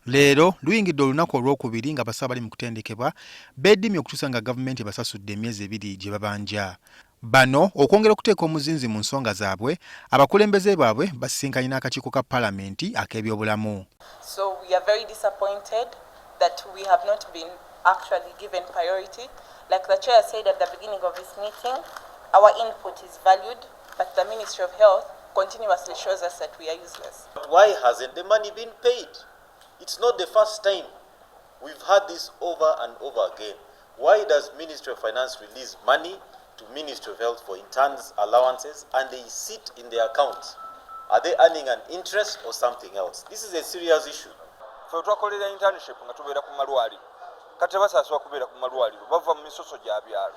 Leero luyingidde olunaku olwokubiri ng'abasawo abali mu kutendekebwa beediimye okutuusa nga gavumenti ebasasudde emyezi ebiri gye babanja. Bano okwongera okuteeka omuzinzi mu nsonga zaabwe, abakulembeze baabwe basisinkanye n'akakiiko ka palamenti ak'ebyobulamu. So we are very disappointed that we have not been actually given priority. Like the chair said at the beginning of this meeting, our input is valued, but the Ministry of Health continuously shows us that we are useless. But why hasn't the money been paid? It's not the first time. We've had this over and over again. Why does Ministry of Finance release money to Ministry of Health for interns allowances and they sit in their accounts? Are they earning an interest or something else? This is a serious issue. Ffe twakolera internship nga tubeera ku malwaliro, kati tebasaasibwa kubeera ku malwaliro, bava mu misoso gya byalo,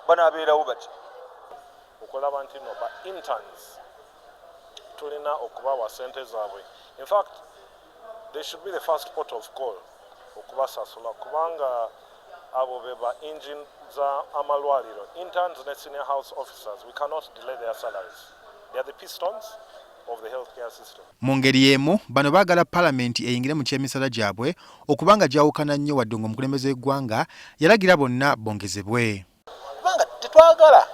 banaabeerawo batya? Okulaba nti no ba interns tulina okubawa sente zaabwe. In fact, they should be the first port of call okubasasula, kubanga abo be ba engine za amalwaliro. Interns ne senior house officers, we cannot delay their salaries. They are the pistons of the healthcare system. Mu ngeri y'emu, bano baagala palamenti eyingire mu ky'emisala gyabwe okubanga gyawukana nnyo, wadde ng'omukulembeze w'eggwanga yalagira bonna bongezebwe. Kubanga tetwagala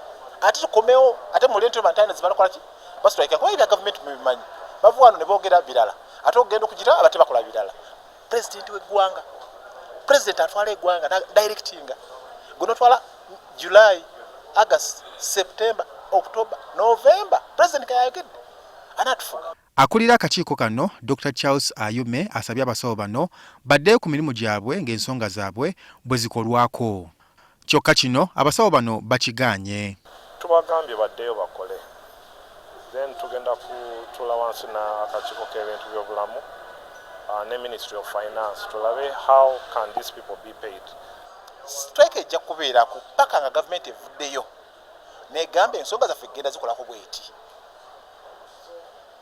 ate tukomewo ate mulente bantane zibalakola ki, bastrike, kuba ebya gavumenti mubimanyi, bava wano ne boogera birala, ate okugenda okugira aba tebakola birala. Pulezidenti w'eggwanga, pulezidenti atwala eggwanga, directinga gunotwala July, August, September, October, November, pulezidenti kayayogedde anaatufuga. Akulira akakiiko kano, Dr Charles Ayume, asabye abasawo bano baddeyo ku mirimu gyabwe ng'ensonga zaabwe bwe zikolwako. Kyokka kino abasawo bano bakigaanye. Tubagambye baddeyo bakole, then tugenda kutuula wansi n'akakiiko k'ebintu by'obulamu ne Ministry of Finance, tulabe how can these people be paid. Strike ejja kubeerako paka nga gavumenti evuddeyo negamba ensonga zaffe genda zikolako bweti.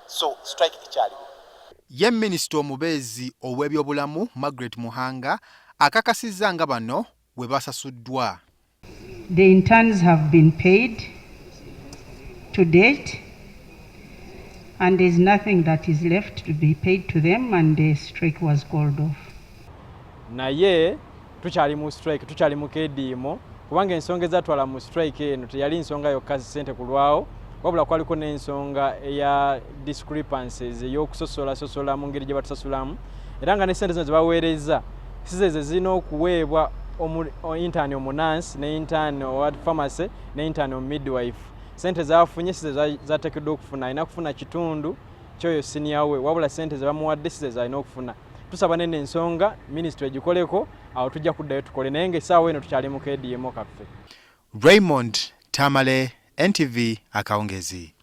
So strike ekyaliwo. Ye minisita omubeezi ow'ebyobulamu, Margaret Muhanga, akakasizza nga bano bwe basasuddwa. The interns have been paid to date, and there's nothing that is left to be paid to them, and the strike was called off. Naye tukyali mu strike, tukyali mu keediimo, kubanga ensonga ezatwala mu strike eno teyali nsonga yokka ssente kulwawo, wabula kwaliko n'ensonga eya discrepancies, ey'okusosolasosola mu ngeri gye batusasulamu, era nga ne ssente zino zebaweereza si zezo zirina okuweebwa intern omunansi ne intern owa pharmacy ne intern omumidwife. Sente zafunye si ze zateekeddwa okufuna. Alina kufuna kitundu kyoyo senior we, wabula sente zebamuwadde si ze zalina okufuna. Tusaba nene ensonga minisitule egikoleko, awo tujja kuddayo tukole, naye ngaessaawa eno tukyali mu keediimo kaffe. Raymond Tamale, NTV akawungezi.